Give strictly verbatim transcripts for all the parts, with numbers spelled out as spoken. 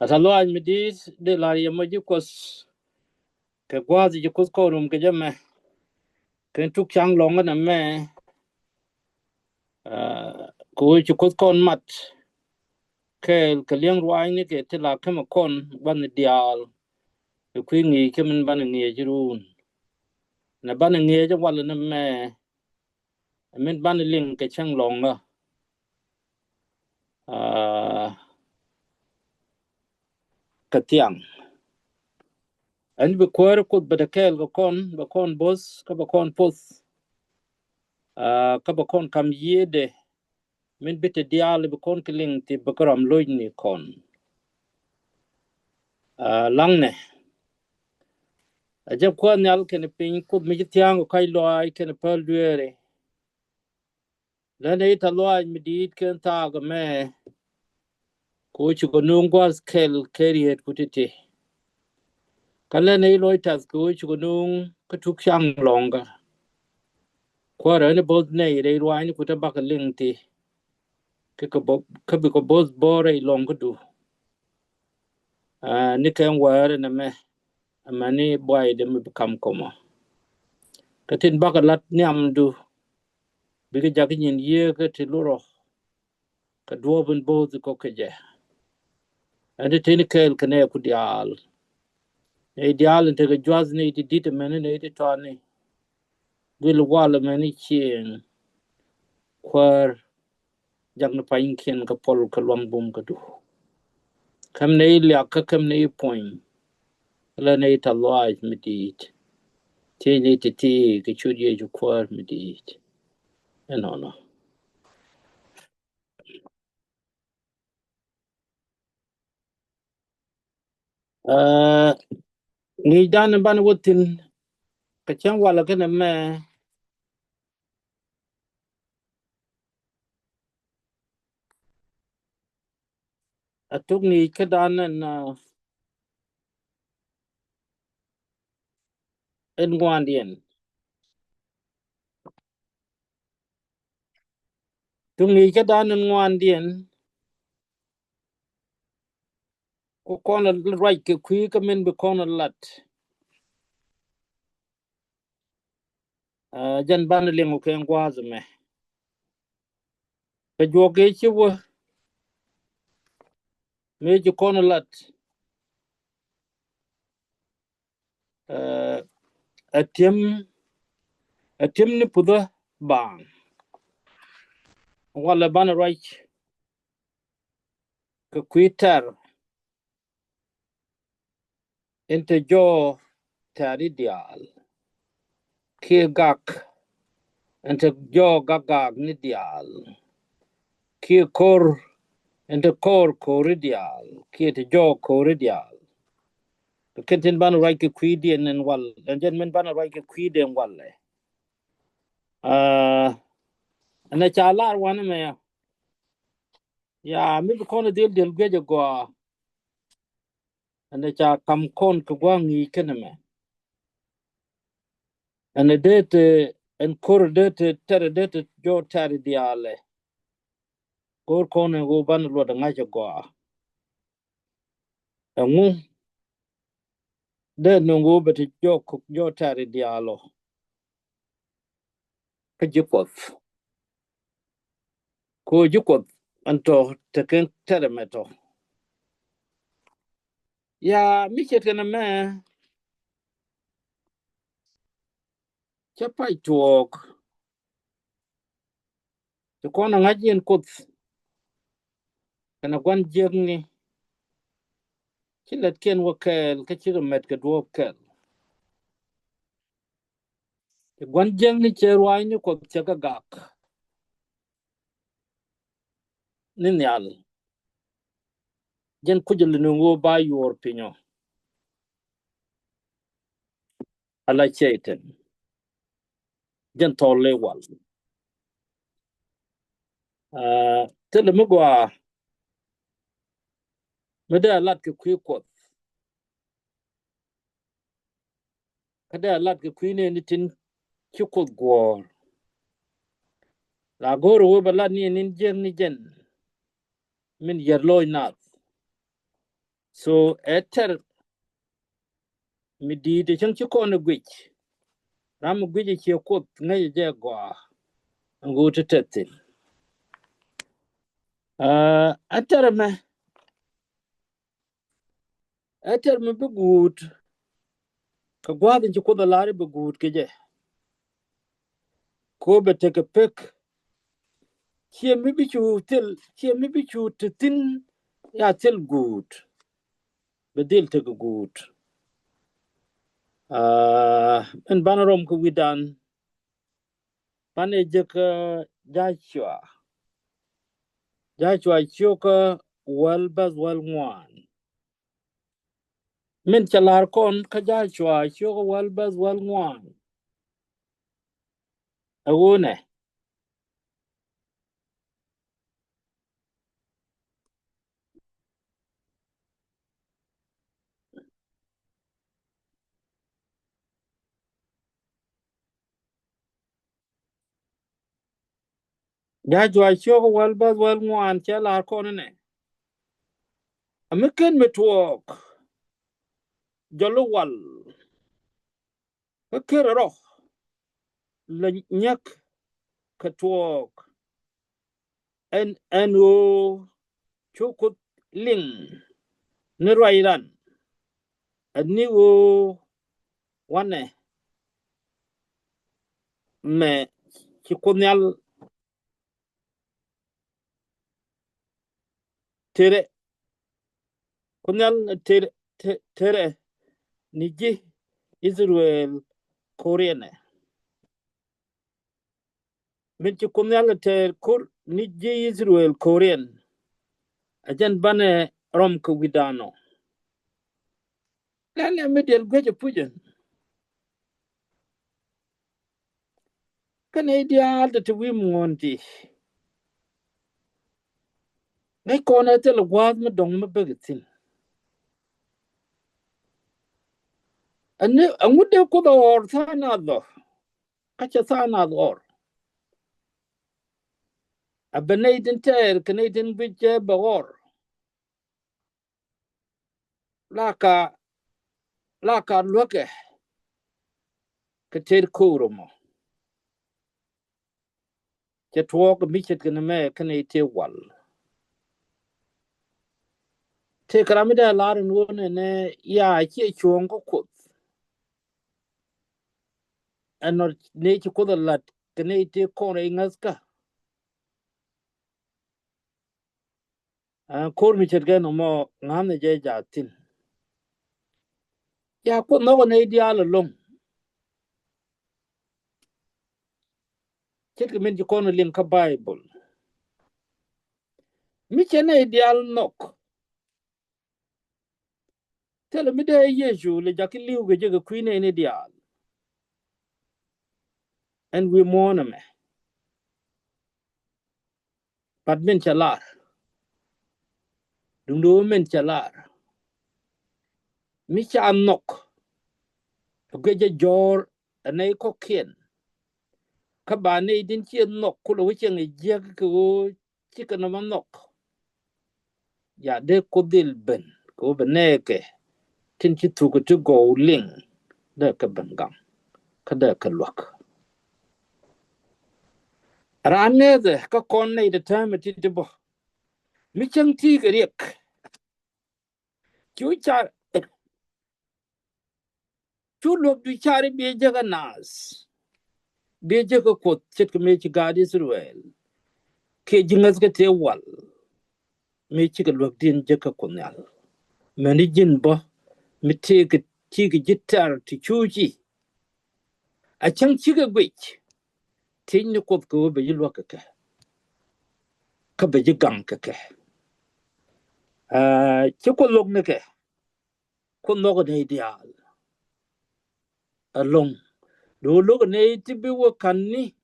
Ata luaac mi di̱i̱t dee la̱r yɛ mɔ ji̱ Kuɔth kɛ gua̱a̱th ji̱ Kuoth kɔn rum kɛ jɛ mɛ. Kɛn tuk ca̱ŋ lɔ̱ŋ ɛn ɛmɛ, kɛ ɣöö ci Kuoth kɔn mat kɛɛl kɛ li̱eŋ ruaacni kɛ ti la kämɛ kɔn banɛ diaal. Kɛ kui̱ ŋi̱i̱c kä min banɛ ŋi̱eec run nɛ banɛ ŋi̱eec walɛ nɛ mɛ. Min banɛ liŋ kɛ cäŋ lɔ̱ŋä kɛ thiaŋ. Ɛn bi kuäär Kuoth bɛ te kɛɛl kɛ kɔn, bɛ kɔn bo̱th kä bɛ kɔn poth, kä bɛ kɔn kam yiëëdɛ min bi te diaal bi kɔn kɛ liŋ ti bɛ kɛ ram lo̱cni kɔn. Laŋnɛ a jɛ kuäär nhial kɛnɛ piny Kuoth mi ci thia̱a̱ŋ kɛ kac lɔaac kɛnɛ päl dueeri. Lɛn ɛ i̱ ta luaac mi di̱i̱t kɛn thaak ɛmɛ. Kɛ ɣöö ci kɛ nuŋ gua̱th kɛl kɛ riet ku ti̱ti̱. Kä lɛn ɛ i̱ luɔc tath kɛ ɣöö ci kɛ nuŋ kä tuk ca̱ŋ lɔ̱ŋkä. Kuäärä ni bo̱th nɛy rɛy ruaacni ku te bakɛ liŋ ti kä bikɛ bo̱th bo̱r rɛy lɔ̱ŋkädu. Ni kɛn wäärä nɛmɛ amäni buaydɛ mi bi kam kɔmɔ. Kä tin bakɛ la̱t nhiamdu bikɛ jakä nyin yieekä ti lurɔ kɛ duɔ̱ɔ̱p in bo̱o̱th kɔk kɛ jɛ. Ɛn ti teni kɛɛl kɛ nɛɛku diaal. Nɛy diaal in tekɛ jua̱th nɛy ti di̱t amäni nɛy ti tɔani. Guil wal amäni cieŋ kuäär. Jak ni panykiɛn kä pɔl kä luaŋ bum kä du. Käm ni i̱ liak kä käm ni i̱ puɔ̱ny. Lɛ ni i̱ ta luaac mi di̱i̱t. Ti ni ti ti kɛ cut Yecu kuäär mi di̱i̱t. Ɛnɔnɔ. Ŋi̱i̱cdan in banɛ wä thi̱n kɛ cäŋ walɛ kɛnɛ mɛ. A tuk ŋi̱i̱c kädan ɛn ɛn ŋuandiɛn. Tuk ŋi̱i̱c kädan ɛn ŋuandiɛn. Ku kɔn a ruac kɛ kui̱ kä min bi kɔn a lat. Jɛn banɛ liŋ kɛ gua̱a̱th mɛ. Kɛ juɔk kɛ ci wä mëë ci kɔn lat. Ɛ ti̱em, ɛ ti̱em ni puthä baaŋ. Walɛ banɛ ruac kɛ kui̱ tɛr. Ɛn te jɔɔ tɛ̈ri diaal. Kiɛ gak. Ɛn te jɔɔ gak gak ni diaal. Kiɛ kor. Ɛn te kor kori diaal kiɛ te jɔɔ kori diaal. Kɛ kɛn tin banɛ ruac kɛ kui̱diɛn ɛn wal ɛn jɛn min banɛ ruac kɛ kui̱diɛn walɛ. Ɛn ɛ ca lar wanɛ mɛ ya. Ya mi bi kɔn a dhil dhil guiec a gɔaa. Ɛn ɛ ca kam kɔn kɛ gua̱a̱ŋ ŋi̱i̱c kɛnɛ mɛ. Ɛn ɛ dee te ɛn kor dee te tɛr dee te jɔɔ tɛr diaalɛ. Kor kɔn ɛn ɣöö banɛ luɔt ɛ ŋa̱c a gɔaa. Ɛŋu dee nöŋ ɣöö bɛ te jɔɔ kok jɔɔ tɛr diaalɔ. Kä ji̱ Kuɔth. Kɛ ɣöö ji̱ Kuɔth ɛn tɔ te kɛn tɛrɛ mɛ tɔ. Ya mi ce̱tkɛ nɛ mɛ cä pac tuɔɔk. Ci kɔn a ŋa̱c yɛn Kuoth kɛnɛ gua̱n jiäkni. Ci lätkiɛn wä kɛɛl kä cikɛ mɛt kɛ duɔ̱ɔ̱p kɛl. Ti gua̱n jiäkni cɛ ruaacni Kuɔth cɛ kɛ gak ni nhial. Jɛn kucä lɛ ni ɣöö ba yuɔr pinyɔ. Ala cɛy-tan jɛn thɔl lɛ wal. Thilɛ mi gɔaa mi dee a lat kɛ kui̱ Kuɔth. Kä dee a lat kɛ kui̱ ni tin ci Kuoth guɔ̱ɔ̱r. La go̱o̱r ɛ wee bɛ lat ni ɛ ni̱n jiäk ni jɛn min yɛr lo̱c naath. So ɛ tɛr mi di̱i̱t ɛ cäŋ ci kɔn ɛ guic. Ram mi guic ɛ ciɛ Kuoth ŋäc ɛ jɛ gɔaa. Ɛn ɣöö ti tɛth thi̱n. Aa, ɛ tɛr ɛmɛ, ɛ tɛr mi bi guut. Kɛ gua̱a̱th in ci Kuoth ɛ lar i̱ bi guut kɛ jɛ. Ko bɛ tekɛ pek. Ciɛ mi bi cu thil, ciɛ mi bi cu te thi̱n ya thil guut. Bɛ dhil tekɛ guut. Aa, ɛn banɛ rɔm kɛ wi̱dan. Banɛ jek, aa, Jacua. Jacua cio̱kä wäl bäth wäl ŋuan. Min cɛ lar kɔn kä Jacua cio̱kä wäl bäth wäl ŋuan. Ɛ ɣöö nɛ. Jacua cio̱kä wäl bäth wäl ŋuan cɛ lar kɔn inɛ. Ɛ mi ken mi tuɔɔk jɔl i̱ wal. Kä ker rɔ lɛ nyäk kɛ tuɔɔk. Ɛn, ɛn ɣöö cu Kuoth liŋ ni ruac ran. Ɛn ni ɣöö wanɛ mɛ ci Kuoth Nhial terɛ. Kuoth Nhial terɛ, te-, terɛ ni ji̱ Israel ko̱riɛnɛ. Min ci Kuoth Nhial tɛr ko̱r ni ji̱ Israel ko̱riɛn. A jɛn banɛ rɔm kɛ wi̱dan ɔ. Lɛn lɛ mi diɛl guecɛ pucɛ. Kä nɛy diaal te ti wi̱i̱ muɔ̱ɔ̱n ti. Ŋäc kɔn ɛ thil gua̱a̱th mi dɔ̱ŋ mi bek thi̱n. Ɛŋu dee Kuoth ɛ ɣɔr tha̱a̱ŋ nath ɔ? Kä cɛ tha̱a̱ŋ nath ɣɔr. A bɛ nɛy tin tɛɛr kɛ nɛy tin guic cɛ bɛ ɣɔr. La ka, la ka luäkɛ kɛ tëër ko̱o̱r ɛmɔ. Cɛ tuɔɔk mi ce̱tkɛ ni mɛ kɛnɛ i̱ tëë wal. Tëë kɛ ram mi dee lar in ɣöö nɛnɛ ya ciɛ cuɔ̱ɔ̱ŋ kä Kuoth. Ɛn nɔ ni ci Kuoth ɛ lat kɛ ni i̱ tëë kɔn rɛy ŋäthkä. Aa, ko̱r mi ce̱tkɛ nɔmɔ ŋa̱n ni jɛ jaathin. Ya Kuoth nhɔk nɛy diaal ɛlɔ̱ŋ. Ce̱tkɛ min ci kɔn liŋ kä Baibol. Mi cɛ nɛy diaal nhɔk. Thilɛ mi dee Yecu lɛ jakä li̱w kɛ jɛ kɛ kui̱ nɛy ni diaal. Ɛn wi̱i̱ muɔ̱ɔ̱n ɛmɛ. But min cɛ lar. Duundɛ ɣöö min cɛ lar. Mi ca nhɔk. Guic jɛ jɔ̱ɔ̱r ɛ nɛy kɔ̱kiɛn. Kä ba nɛy tin ciɛ nhɔk kulɛ wä cieŋ ɛ jiäk kɛ ɣöö cikɛ nɔmɔ nhɔk. Ya dee Kuoth dhil ben kɛ ɣöö bɛ nɛɛkɛ tin ci thuk ti gɔw liŋ dee kɛ ben gaŋ kä dee kɛ luäk. Raan ŋäthɛ kä kɔn nɛy ti täämɛ ti ti bä mi cäŋ ti kɛ riɛk. Cu car cu luäk du cari biɛ jäkä naath. Biɛ jäkä Kuoth ce̱tkɛ mëë ci gaat Israel. Kiɛ ji̱ ŋäthkä tëë wal. Mëë cikɛ luäk diɛn jäkä Kuoth Nhial. Mɛni ji̱n bä mi tëëkɛ cikɛ ji̱ tɛr ti cuuci. A cäŋ cikɛ guic. Ti̱i̱c ni Kuoth kɛ ɣöö bɛ ji̱ luäk kɛ kɛ. Kä bɛ ji̱ gaŋ kɛ kɛ. Aa, ci Kuoth luäk ni kɛ. Kuoth nhɔk nɛy diaal. Ɛlɔ̱ŋ. Do̱ lo̱k nɛy ti bi wä ka̱n ni.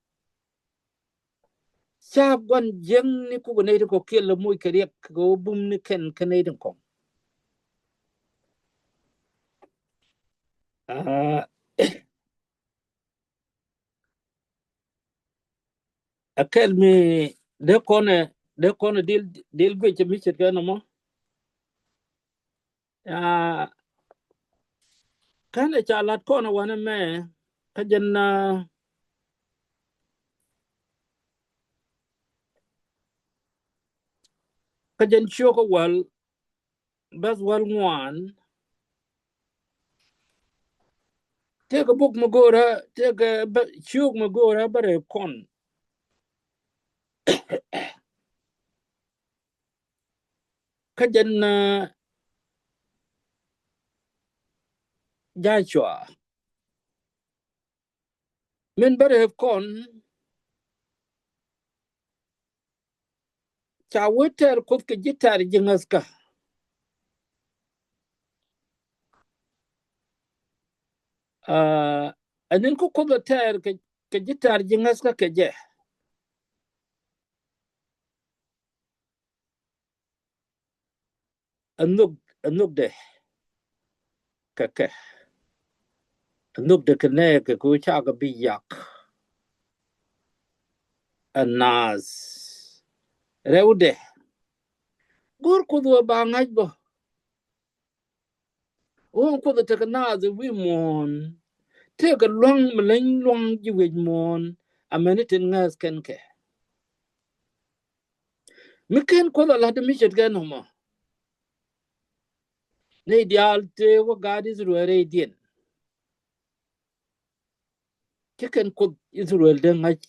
Ca gua̱n jiäkni kukɛ nɛy ti kɔ̱kiɛn lɛ moc kɛ riɛk kɛ ɣöö bum ni kɛn kä nɛy ti kɔ̱ŋ. Aa, a kɛl mi dee kɔnɛ, dee kɔnɛ dil, dil guic mi ce̱tkɛ nɔmɔ. Ya, kɛn ɛ ca lat kɔn ɛ wanɛ mɛ kä jɛn, ah, kä jɛn ciök ɛ wäl bäth wäl ŋuan. Tëëkɛ buk mi go̱o̱rä, tëëkɛ bä-, ciök mi go̱o̱rä bä rɛp kɔn. Kä jɛn, ah, Jacua. Min bä rɛp kɔn ca wee tɛɛr Kuoth kɛ ji̱ tɛɛr ji̱ ŋäthkä. Ah, ɛn in kä Kuoth ɛ tɛɛr kɛ, kɛ ji̱ tɛɛr ji̱ ŋäthkä kɛ jɛ. Ɛ nhök, ɛ nhökdɛ kɛ kɛ. Ɛ nhökdɛ kɛ nɛɛkɛ kɛ ɣöö cakɛ bi yak. Ɛ naath rɛwdɛ. Go̱o̱r Kuoth ɣöö ba ŋa̱c bä. Ɣöö Kuoth ɛ tekɛ naath ɛ wi̱i̱ muɔ̱ɔ̱n. Tëëkɛ lua̱ŋ mi leny lua̱ŋ ji̱ wi̱c muɔ̱ɔ̱n. Amäni tin ŋääth kɛn kɛ. Mi ken Kuoth a la̱t mi ce̱tkɛ nɔmɔ. Nɛy diaal tëë wä gaat Ithɛrɛl rɛydiɛn. Ci kɛn Kuoth Ithɛrɛl dee ŋa̱c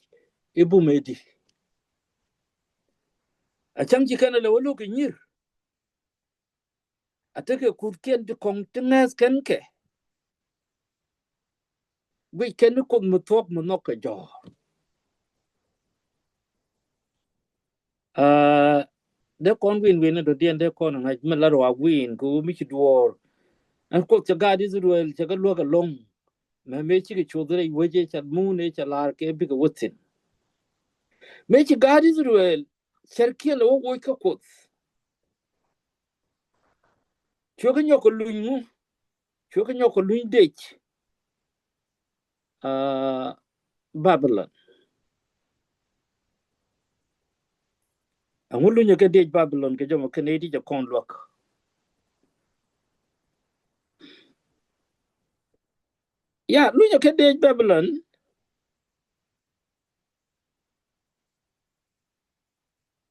i̱ bum ëëdi. A cäŋ ci kɛn a lɛ wä lo̱k kɛ nyi̱r. A tekɛ kuthkiɛn ti kɔŋ ti ŋääth kɛn kɛ. Guic kɛn ni Kuoth mi thuɔ̱k mi nhɔk kɛ jɔ̱ɔ̱r. Aa, dee kɔn wi̱i̱n wi̱i̱n ni dɔ̱diɛn dee kɔn ŋa̱c mi la ruaak wi̱i̱n kɛ ɣöö mi ci duɔ̱ɔ̱r. Ɛn Kuoth cɛ gaat Ithɛrɛl cɛ kɛ luäk ɛlɔ̱ŋ. Mɛ mëë cikɛ coth rɛy wecɛ ca muun ëë ca la̱r kɛ bikɛ wä thi̱n. Mëë ci gaat Ithɛrɛl cärkiɛn lɛ wä woc kä Kuoth. Cuɛ kɛ nyɔk kɛ luny ŋu? Cuɛ kɛ nyɔk kɛ luny dec. Aa, Babilon. Ɛŋu lunyɛ kɛ dec Babilon kɛ jɔmɔ kɛn iti jɛ kɔn luäk? Ya, lunyɛ kɛ dec Babilon.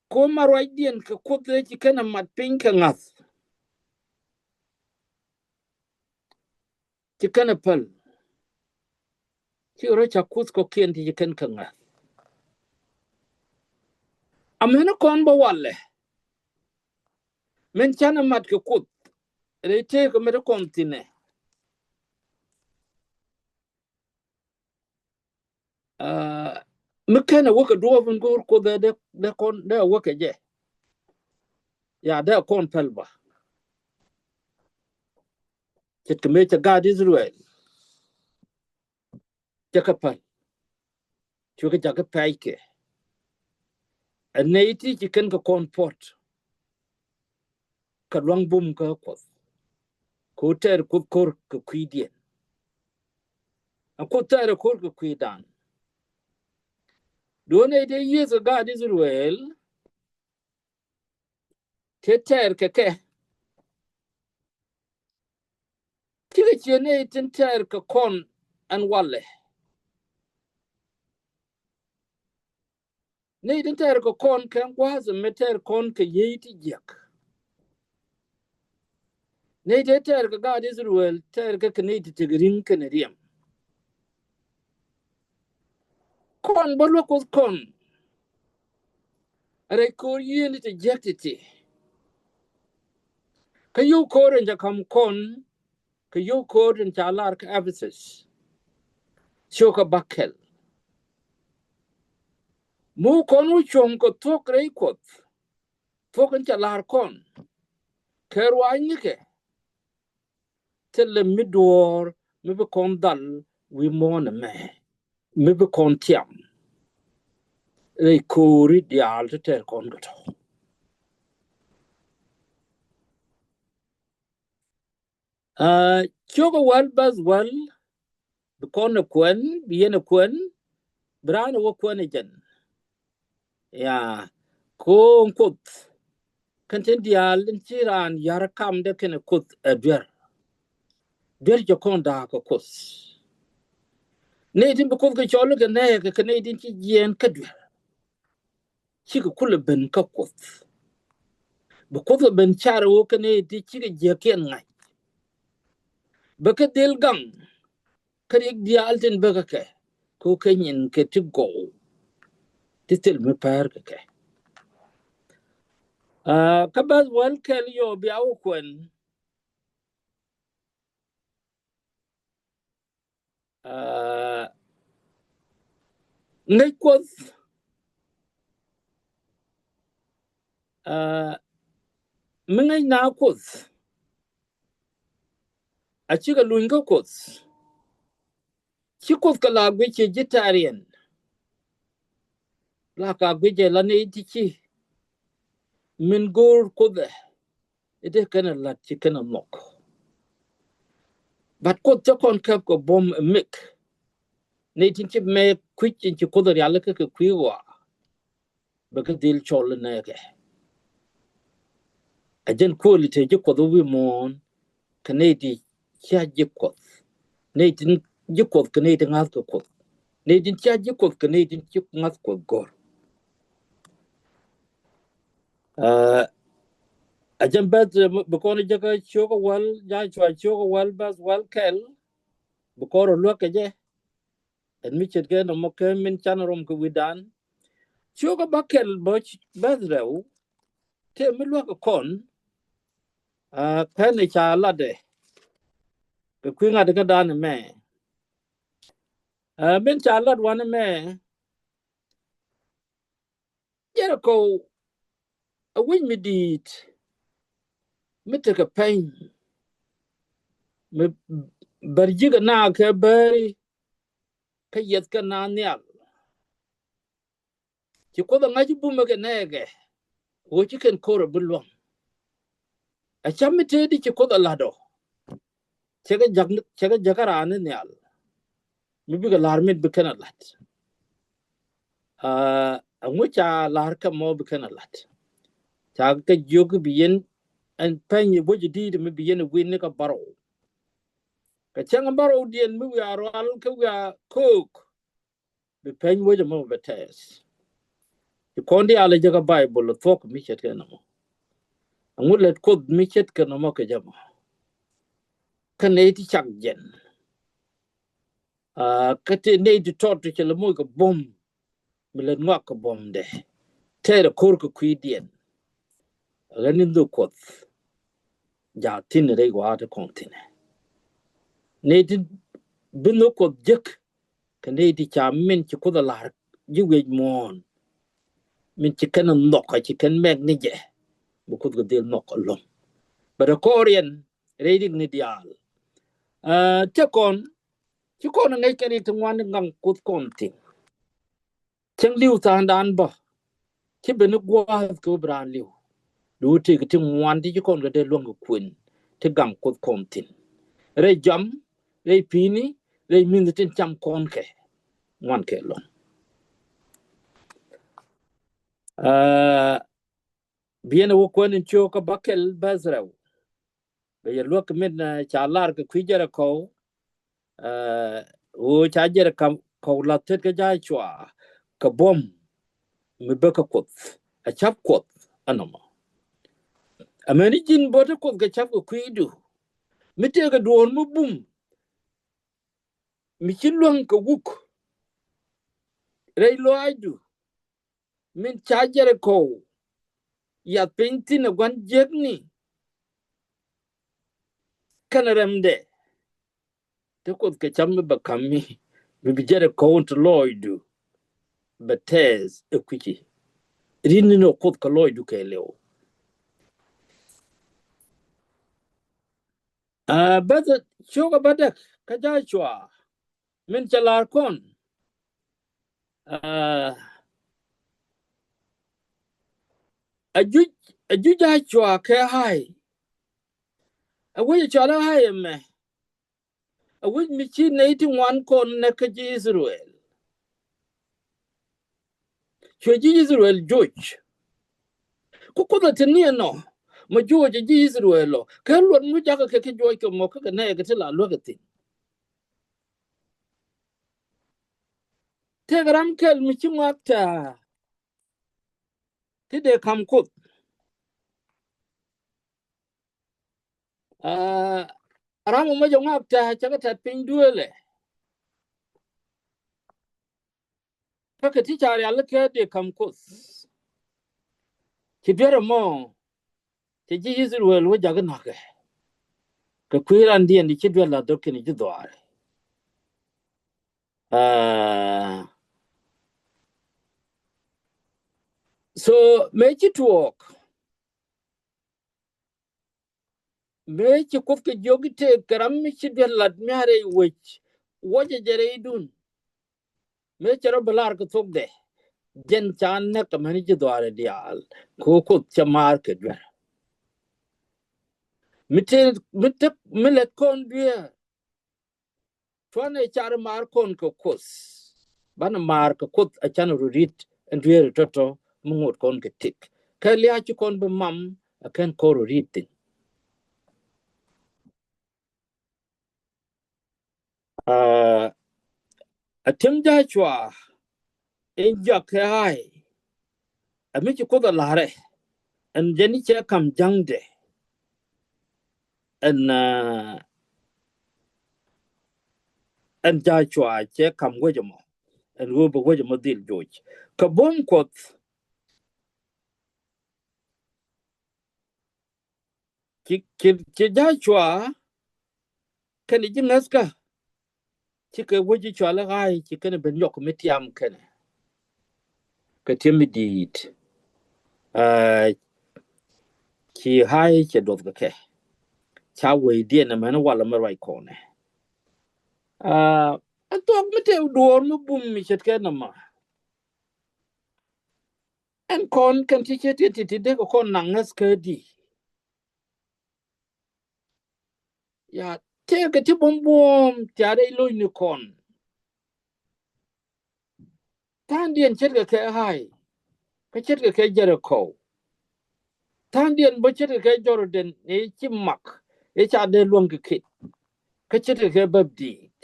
Ko ma ruacdiɛn kɛ Kuoth ëë ci kɛn ɛ mat piny kɛ ŋa̱th. Ci kɛn ɛ päl. Ci rɔ ca Kuoth kɔ̱kiɛn ti ci kɛn kɛ ŋa̱th. Amäni kɔn bä walɛ. Min canɛ mat kɛ Kuoth. Rɛy tëëkɛ mi ti kɔn thi̱nɛ. Aa, mi kɛn a wäkɛ duɔɔp in go̱o̱r Kuoth ɛ dee, dee kɔn, dee a wäkɛ jɛ. Ya dee a kɔn päl bä. Ce̱tkɛ mëë cɛ gaat Ithɛrɛl. Cɛ kɛ päl. Cuɛ kɛ jakä pɛc kɛ. Ɛ nɛy ti ci kɛn kɛ kɔn puɔt. Kɛ luaŋ bum kä Kuoth. Kɛ ɣöö tɛɛr Kuoth ko̱r kɛ kui̱diɛn. Ɛ Kuoth tɛɛr ko̱r kɛ kui̱dan. Duɔ̱ɔ̱n nɛy dee yiëëth kɛ gaat Ithɛrɛl. Tëë tɛɛr kɛ kɛ. Cikɛ ciɛ nɛy tin tɛɛr kɛ kɔn ɛn walɛ. Nɛy tin tɛɛr kɛ kɔn kɛ gua̱a̱th mi tɛɛr kɔn kɛ yiey ti jiäk. Nɛy tëë tɛɛr kɛ gaat Ithɛrɛl tɛɛr kɛ kɛ nɛy ti tek ri̱ŋ kɛnɛ riɛm. Kɔn bä luäk Kuoth kɔn. Rɛy ko̱r yieen ti jiäk ti̱ti̱. Kä yio̱w ko̱r in ca ka̱m kɔn. Kɛ yio̱w ko̱r in ca lar kä Ephesus. Ciökä bäkɛl. Mu kɔn wä cuɔ̱ŋ kɛ thuɔ̱k rɛy Kuɔth. Thuɔ̱k in ca lar kɔn. Kɛ ruaacnikɛ. Thilɛ mi duɔ̱ɔ̱r mi bi kɔn dhal wi̱i̱ muɔ̱ɔ̱n ɛmɛ. Mi bi kɔn tiam. Rɛy ko̱ri diaal ti tɛr kɔn kɛ tɔ. Aa, ciökä wäl bäth wäl, bi kɔn ɛ kuɛn, bi yɛn ɛ kuɛn, bi raan ɛ wä kuɛn ɛ jɛn. Ya, ko̱o̱ŋ Kuoth. Kɛn tin diaal in ci raan yar kamdɛ kɛnɛ Kuoth ɛ duer. Duer cɛ kɔn da̱a̱k kɛ Kuoth. Nɛy tin bi Kuoth kɛ cɔl kɛ nɛɛkɛ, kɛ nɛy tin ci jiɛɛn kä duer. Cikɛ kulɛ ben kä Kuoth. Bi Kuoth kɛ ben car ɣöö kɛ nɛy ti cikɛ jiäkiɛn ŋa̱c. Bɛ kɛ dhil gaŋ kä riɛk diaal tin bäkɛ kɛ, kɛ ɣöö kɛ nyinkɛ ti gɔw ti thil mi päär kɛ kɛ. Aa, kä bäth wäl kɛl yɔ bia wä kuɛn. Aa, ŋäc Kuoth. Aa, mi ŋäc na Kuoth, a cikɛ luny kä Kuoth. Ci Kuoth kɛ la guic cɛ ji̱ tariɛn. La ka guic jɛ la ni ti ci min go̱o̱r Kuoth ɛ. I̱ dee kɛn ɛ la̱t ci kɛn ɛ nhɔk. But Kuoth cä kɔn kɛp kɛ buɔ̱m ɛ mik. Ni tin ci mɛ kui̱c in ci Kuoth ɛ rial kä kɛ kui̱ ɣɔaa. Bɛ kɛ dhil cɔl nɛɛkɛ. A jɛn kuɔli te ji̱ Kuɔth wi̱i̱ muɔ̱ɔ̱n kɛ nɛy ti cia ji̱ Kuɔth. Nɛy tin ji̱ Kuɔth kɛ nɛy ti ŋa̱th kɛ Kuɔth. Nɛy tin cia ji̱ Kuɔth kɛ nɛy tin ci ŋa̱th Kuɔth go̱r. Aa, a jɛn bɛth, eh, bi kɔn jɛ kä ciök a wäl, ja cua ciök a wäl bɛth wäl kɛl. Bi kɔn rɔ luäk kɛ jɛ. Ɛn mi ce̱tkɛ nɔmɔ kɛ min can rɔm kɛ wi̱dan. Ciök a bä kɛl bä bɛth rɛw. Tëë mi luäk kɛ kɔn. Aa, kɛn ca latdɛ kɛ kui̱ ŋa̱t kä dan mɛ. Aa, min ca lat wan mɛ. Jɛrikɔ a wec mi di̱i̱t mi tekɛ pɛny. Mi bär ji̱ kɛ na kɛ bäri kä yiɛth kɛ na nhial. Ci Kuoth a ŋa̱c bumɛ kɛ nɛɛkɛ ɣöö ci kɛn ko̱r a bi luäŋ. A cam mi tëëdi ci Kuoth a la̱t ɔ. Cɛ kɛ jak, cɛ kɛ jakä raan ni nhial. Mi bikɛ la̱r mit bi kɛn a la̱t. Aa, a ŋuc ca la̱r kɛ mɔ bi kɛn a la̱t. Ca kɛ jiök bi yɛn ɛn pɛny i̱ buɔ̱c i̱ di̱i̱t mi bi yɛn i̱ wi̱n ni kɛ bärɔw. Kɛ cäŋ bärɔw diɛn mi wiaa rual kɛ wiaa ko̱o̱k. Bi pɛny wec ɛmɔ bɛ tɛɛth. Ci kɔn diaal jɛ kä Baibol thuɔ̱k mi ce̱tkɛ nɔmɔ. Ɛŋu lät Kuoth mi ce̱tkɛ nɔmɔ kɛ jɛ mɔ. Kä nɛy ti cak jɛn. Aa, kä ti nɛy ti tɔt ti cɛ lɛ moc kɛ buɔ̱m. Mi lät ŋɔak kɛ buɔ̱mdɛ. Tɛɛrɛ ko̱r kɛ kui̱diɛn. Ɣän in dhok Kuɔth. Ja thi̱n rɛy wa̱a̱ ti kɔn thi̱n. Nɛy ti bi nhök Kuɔth jek. Kɛ nɛy ti ca min ci Kuoth a la̱r ji̱ wi̱i̱ muɔ̱ɔ̱n. Min ci kɛn a nhɔk a ci kɛn mɛk ni jɛ. Bi Kuoth kɛ dhil nhɔk a lo̱ŋ. Bɛ rɛ kɔɔriɛn rɛy rik ni diaal. Aa, te kɔn ci kɔn a ŋäc kɛn rik ti ŋuan ni gaŋ Kuoth kɔn thi̱n. Cäŋ li̱w tha̱a̱ŋdan bä. Ci ben ni gua̱a̱th kɛ wä bi raan li̱w. Di wä tëëk ti ŋuan ti ci kɔn kɛ dee luäŋ kɛ kuën ti gaŋ Kuoth kɔn thi̱n. Rɛy jam, rɛy pi̱i̱ni, rɛy mi̱nh tin cam kɔn kɛ. Ŋuan kɛ lɔ̱ŋ. Aa, biɛn wä kuɛn in ciök kä bäkɛl bäth rɛw. Bɛ yɛ luäk min, eh, ca lar kɛ kui̱ Jɛrikɔ. Eh, ɣöö ca Jɛrikɔ lath tet kä Jacua kɛ buɔ̱m mi bä kä Kuoth. A cap Kuɔth ɛnɔmɔ. Amäni ji̱n bä te Kuoth kɛ cap kɛ kui̱du. Mi tëëkɛ duɔ̱ɔ̱r mi bum. Mi ci luäŋ kɛ wuk. Rɛy lɔaacdu. Min ca Jɛrikɔ yath piny thi̱n ɛ gua̱n jiäkni. Kɛnɛ rɛmdɛ. Te Kuoth kɛ cam mi bɛ ka̱m mi. Mi bi Jɛrikɔ wun ti lɔɔcdu. Bɛ tɛɛth ɛ kui̱ci. Rin ni nɔ Kuoth kɛ lɔɔcdu kɛɛliw. Aa, bäth ciök a bädäk kä Jacua. Min cɛ la̱r kɔn. Aa, a juc, a juc Jacua kɛ Ai. A wec a cɔal a Ai ɛmɛ. A wec mi ci nɛy ti ŋuan kɔn nɛ kä ji̱ Ithɛrɛl. Cuɛ ji̱ Ithɛrɛl joc. Ku Kuoth ɛ te ni ɛnɔ, mɛ juɔc ɛ ji̱ Israel ɔ, kɛ luɔt mi jakä kɛ kɛ juɔc kɛ mɔ kä kɛ nɛɛkɛ ti la luäk ɛ thi̱n. Tëëkɛ ram kɛl mi ci ŋɔak tɛ̈ ti dee ka̱m Kuoth. Aa, ram mɔ jɛ ŋɔak tɛ̈ cɛ kɛ tɛ̈t piny duëëlɛ. Kä kɛ ti ca rialikä dee ka̱m Kuoth. Ci duer ɛmɔ, cɛ ji̱ Israel wä jakä na̱kɛ. Kɛ kui̱ randiɛn di ci duer la dhok kɛnɛ ji̱ dhɔaarɛ. Aa, so mëë ci tuɔɔk, mëë ci Kuoth kɛ jiök i̱ tëëkɛ ram mi ci duer lat mi a rɛy wec, wuɔcɛ jɛ rɛydun. Mëë cɛ rɔ bi lar kɛ thokdɛ, jɛn ca näk amäni ji̱ dhɔaarɛ diaal, kɛ ɣöö Kuoth cɛ maar kɛ duer. Mi te, mi te, mi lät kɔn duer, cuanɛ car maar kɔn kɛ Kuoth. Banɛ maar kɛ Kuoth a canɛ rɔ ri̱t ɛn dueeri tɔ̱tɔ̱ mi ŋot kɔn kɛ tëk. Kɛ lia̱a̱ ci kɔn bi mam a kɛn kɔn rɔ ri̱t thi̱n. Aa, a ti̱em Jacua in jɔak kɛ Ai, a mi ci Kuoth a la̱rɛ, ɛn jɛn i̱ cɛ ka̱m ja̱ŋdɛ. Ɛn, aa, ɛn Jacua cɛ ka̱m wec ɛmɔ, ɛn ɣöö bɛ wec ɛmɔ dhil joc. Kɛ buɔ̱m Kuɔth, ci, ci, ci Jacua kɛnɛ ji̱ ŋäthkä, ci kɛ wec ji̱ cɔal i̱ Ai, ci kɛnɛ ben yɔk mi tiam kɛnɛ. Kɛ ti̱em mi di̱i̱t, aa, ci Ai cɛ duɔth kɛ kɛ. Ca wecdiɛn ɛmɛn walɛ mi ruac kɔnɛ. Aa, ɛn thuɔ̱k mi tëë duɔ̱ɔ̱r mi bum mi ce̱tkɛ nɔmɔ. Ɛn kɔn kɛn ti ce̱tkɛ ti ti dee kɛ kɔn naŋ ŋäthkädi. Ya, tëëkɛ ti buɔ̱m buɔ̱ɔ̱m ti a rɛy lo̱cni kɔn. Tha̱a̱ŋdiɛn ce̱tkɛ kɛ Ai, kä ce̱tkɛ kɛ Jɛrikɔ. Tha̱a̱ŋdiɛn bä ce̱tkɛ kɛ Jɔrdɛn ni ci mak, i̱ ca dee luäŋ kɛ ket. Kä ce̱tkɛ kɛ bäp di̱i̱t.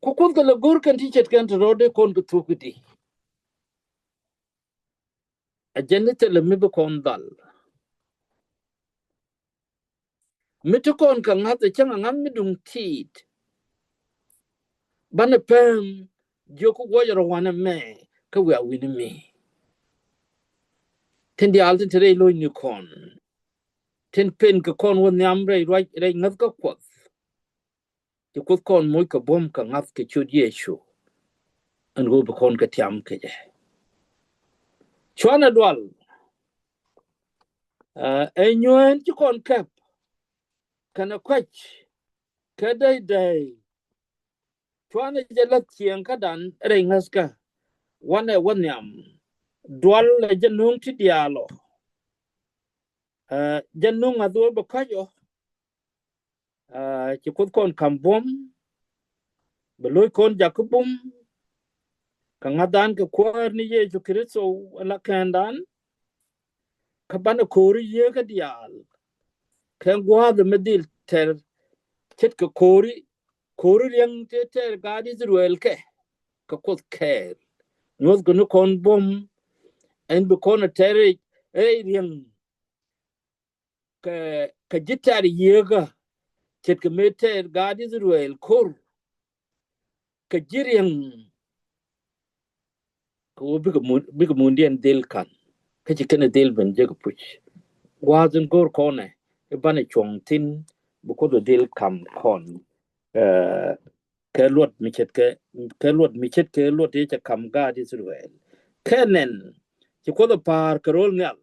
Ku Kuoth kɛ lɛ go̱r kɛn ti ce̱tkɛn ti rɔɔdɛ kɔn kɛ thuɔ̱k i̱di. A jɛn i̱ thilɛ mi bi kɔn dhal. Mi ti kɔn kɛ ŋa̱th ɛ cäŋ a ŋa̱th mi duŋ ti̱i̱t. Banɛ pɛm jiök kä guɔcɛ rɔ wanɛ mɛ kä wiaa wi̱ni mi. Tin diaal tin te rɛy lo̱cni kɔn. Tin pen kɛ kɔn wä nhiam rɛy ruac rɛy ŋäth kä Kuɔth. Ci Kuoth kɔn moc kɛ buɔ̱m kɛ ŋa̱th kɛ ciöt Yecu. Ɛn ɣöö bi kɔn kɛ tiam kɛ jɛ. Cuanɛ dual. Ɛ, ɛ nyuɛn ci kɔn kɛp kɛnɛ kuac kɛ dɛy dɛy. Cuanɛ jɛ la̱th cieŋkädan rɛy ŋäthkä. Wanɛ wä nhiam. Dual ɛ jɛ nuŋ ti diaal ɔ. Ɛ, jɛ nuŋ ŋa̱th wä bɛ kɔc ɔ. Aa, ci Kuoth kɔn ka̱m buɔ̱m, bɛ lo̱c kɔn jak kä bum, kɛ ŋa̱thdan kɛ Kuäär ni Yecu Kritho ala kɛndan, kä banɛ ko̱ri yieekä diaal, kɛ gua̱a̱th mi dhil tɛr, ce̱tkɛ ko̱ri, ko̱ri riäŋ tëë tɛr gaat Israel kɛ, kɛ Kuoth kɛɛl. Nyuɔ̱thkɛ ni kɔn buɔ̱m, ɛn bi kɔn ɛ tɛr rɛy riäŋ. Kɛ, kɛ ji̱ tɛ̈r yieekä, ce̱tkɛ mëë tɛ̈r gaat Israel ko̱r, kɛ ji̱ riäŋ. Kɛ ɣöö bikɛ mun, bikɛ mundiɛn dhil ka̱n, kä ci kɛn dhil ben jek puc. Gua̱a̱th in go̱o̱r kɔnɛ i̱ banɛ cuɔ̱ŋ thi̱n, bi Kuoth dhil ka̱m kɔn. Ɛ, kɛ luɔt mi ce̱tkɛ, kɛ luɔt mi ce̱tkɛ luɔt yecɛ ka̱m gaat Israel. Kɛ nɛn ci Kuoth ɛ pa̱a̱r kɛ ro̱l nhial.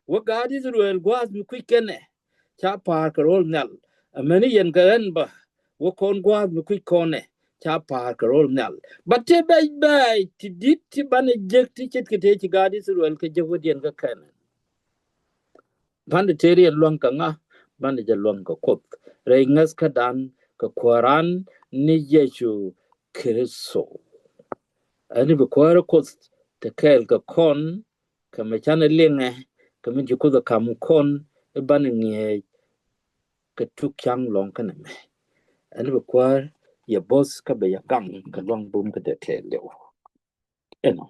Wä gaat Israel gua̱a̱th mi kui̱c kɛnɛ ca pa̱a̱r kɛ ro̱l nhial. Amäni yɛn kɛ ɣän bä wä kɔn gua̱a̱th mi kui̱c kɔnɛ ca pa̱a̱r kɛ ro̱l nhial. Bä te bɛc bɛc ti di̱t ti banɛ jek ti ce̱tkɛ tëë ci gaat Israel kɛ jek wädiɛn kä Kɛnɛn. Banɛ tëë riɛn luäŋ kɛ ŋa? Banɛ jɛ luäŋ kɛ Kuoth rɛy ŋäthkädan kɛ Kuääran ni Yecu Kritho. Ɛn bi Kuäär Kuoth te kɛɛl kɛ kɔn Kɛ mɛ canɛ liŋɛ kɛ min ci Kuoth ɛ kam kɔn i̱ banɛ ŋi̱eec kɛ tuk ca̱ŋ lɔ̱ŋ kɛnɛ mɛ. Ɛn bɛ Kuäär yɛ bo̱th kä bɛ yɛ gaŋ kɛ luaŋ bum kä dee tɛɛl liw. Ɛnɔ.